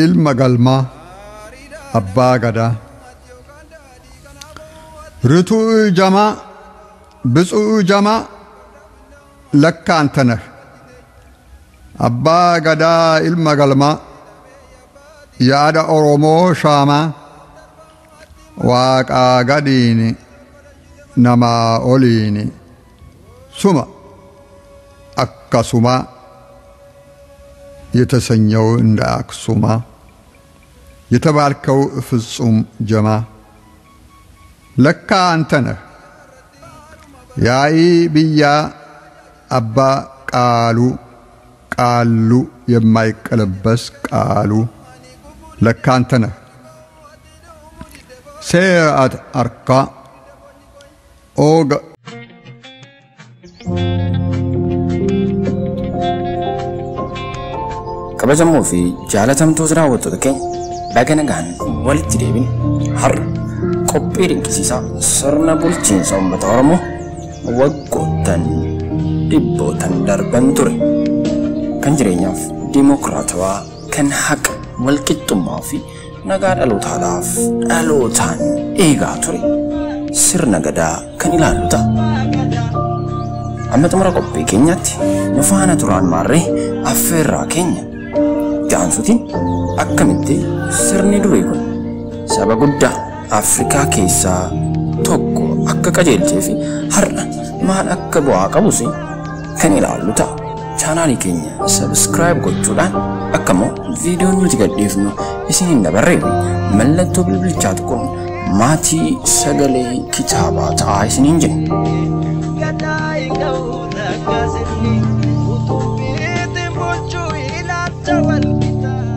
Ilma galmaa abbaa gadaa ርቱዕ ጀማ ብፁዕ ጀማ ለካ አንተ ነህ አባ ገዳ ኢልመ ገልማ yaada Oromoo shaamaa waaqaa gadiini namaa oliini suma akkasuma የተሰኘው እንደ አክሱማ የተባልከው ፍጹም ጀማ ለካ አንተ ነህ ያኢ ብያ አባ ቃሉ ቃሉ የማይቀለበስ ቃሉ ለካ አንተ ነህ ሴአት አርካ ኦግ Kabajamoo fi jaalatamtoota daawwattoota keenya baga nagaan walitti deebine har'a qophii dinqisiisaa sirna bulchiinsa uummata Oromoo waggoottan dhibbootan darban ture kan jireenyaaf dimokiraatawaa kan haqa walqixxummaa fi nagaa dhalootaadhaaf dhalootaan eegaa ture sirna gadaa kan ilaallu ta'a. Amma xumura qophii keenyaatti nu faana turaan maarree affeerraa keenya jaansuutiin akkamitti sirni durii kun saba guddaa Afrikaa keessaa tokko akka qajeelchee fi har'a maal akka bu'aa qabus kan ilaallu ta'a. Chaanaalii keenya subscribe gochuudhaan akkammoo viidiyoon nuti gadhiifnu isin hin dabarreef mallattoo bilbilichaa tuquun maatii sagalee kitaabaa ta'aa isiniin jenna.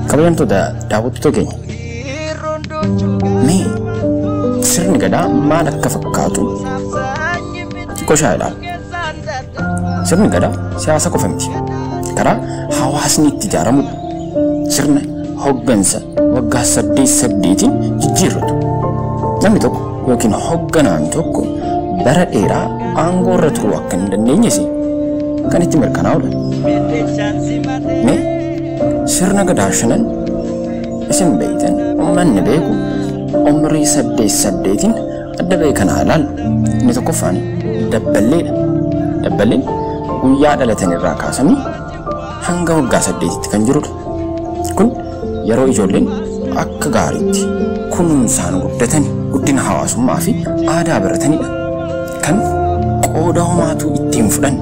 Kabajamtoota daawwattoota keenya mee sirni gadaa maal akka fakkaatu xiqqoo shaa ilaalu. Sirni gadaa siyaasa qofa miti. Karaa hawaasni itti ijaaramudha. Sirna hoggansa waggaa 8 8 jijjiirratu. Namni tokko yookiin hogganaan tokko bara dheeraa aangoo irra turuu akka hin dandeenyes kan itti mirkanaa'udha. Mee sirna gadaa shanan isin beektan uummanni beeku umrii 8 8 adda ba'e kana ilaalu. Inni tokkoffaan dabballeedha. Dabballeen guyyaa dhalatan irraa kaasanii hanga waggaa 8tti kan jirudha. Kun yeroo ijoolleen akka gaariitti kunuunsaan guddatani guddina hawaasummaa fi aadaa baratanidha. Kan qooda homaatu ittiin fudhan.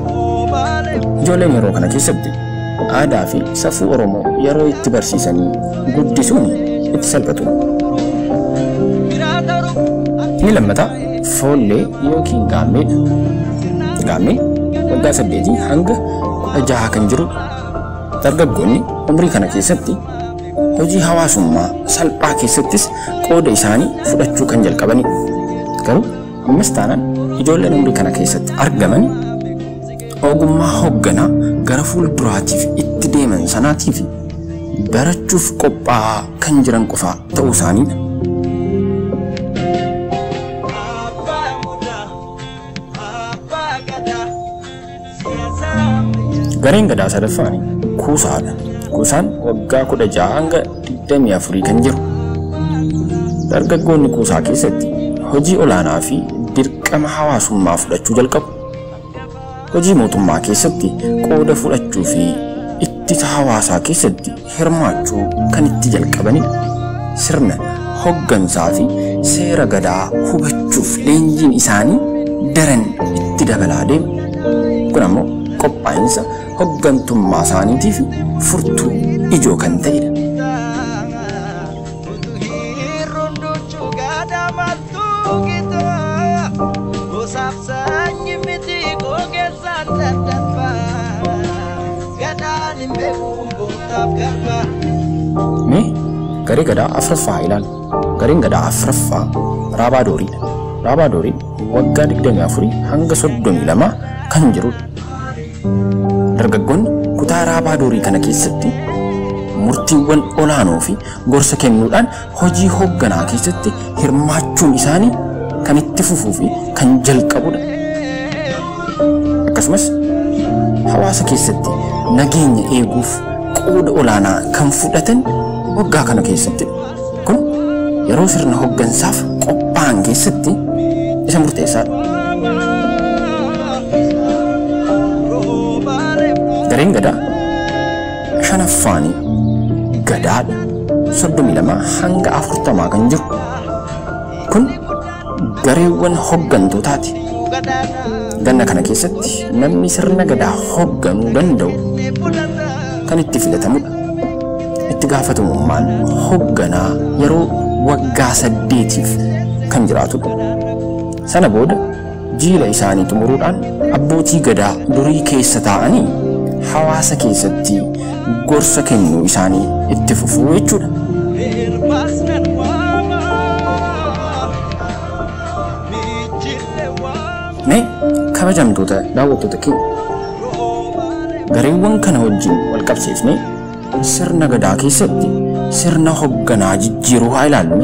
Ijoolleen yeroo kana keessatti aadaa fi safuu Oromoo yeroo itti barsiisanii guddisuun itti salphatudha. Inni lammataa foollee yookiin gaammeedha. Gaammeen waggaa 8 hanga 16 kan jirudha. Dargaggoonni umrii kana keessatti hojii hawaasummaa salphaa keessattis qooda isaanii fudhachuu kan jalqabanidha. Garuu ammas taanaan ijoolleen umrii kana keessatti argaman ogummaa hoogganaa gara fuulduraatiif itti deeman sanaatiif barachuuf qophaa'aa kan jiran qofaa ta'uu isaaniidha. Gareen gadaa sadaffaan kuusaadha. Kuusaan waggaa 16 hanga 24 kan jiru. Dargaggoonni kuusaa keessatti hojii olaanaa fi dirqama hawaasummaa fudhachuu jalqabu. Hojii mootummaa keessatti qooda fudhachuu fi ittisa hawaasaa keessatti hirmaachuu kan itti jalqabanidha. Sirna hoggansaa fi seera gadaa hubachuuf leenjiin isaanii daran itti dabalaa deema. Kun ammoo qophaa'insa hoggantummaa isaaniitiif furtuu ijoo kan ta'edha. Mee garee gadaa afuraffaa ilaalu. Gareen gadaa afuraffaa Raabaa Dooriidha. Raabaa Dooriin waggaa 24 hanga 32 kan jirudha. Dargaggoonni kutaa Raabaa Doorii kana keessatti murtiiwwan olaanoo fi gorsa kennuudhaan hojii hoogganaa keessatti hirmaachuun isaanii kan itti fufuu fi kan jalqabudha. Akkasumas hawaasa keessatti nageenya eeguuf qooda olaanaa kan fudhatan waggaa kana keessatti. Kun yeroo sirna hoggansaaf qophaa'an keessatti isa murteessaadha. Gareen gadaa shanaffaanii gadaadha. 32 hanga 40 kan jiru. Kun gareewwan hoggantootaati. Ganna kana keessatti namni sirna gadaa hogganuu danda'u kan itti filatamudha. Itti gaafatamummaan hogganaa yeroo waggaa 8tiif kan jiraatudha. Sana booda jiila isaanii xumuruudhaan abbootii gadaa durii keessa taa'anii hawaasa keessatti gorsa kennuu isaanii itti fufuu jechuudha. Mee kabajamtoota daawwattoota keenya gareewwan kana wajjin wal qabsiifnee sirna gadaa keessatti sirna hogganaa jijjiiruu haa ilaallu.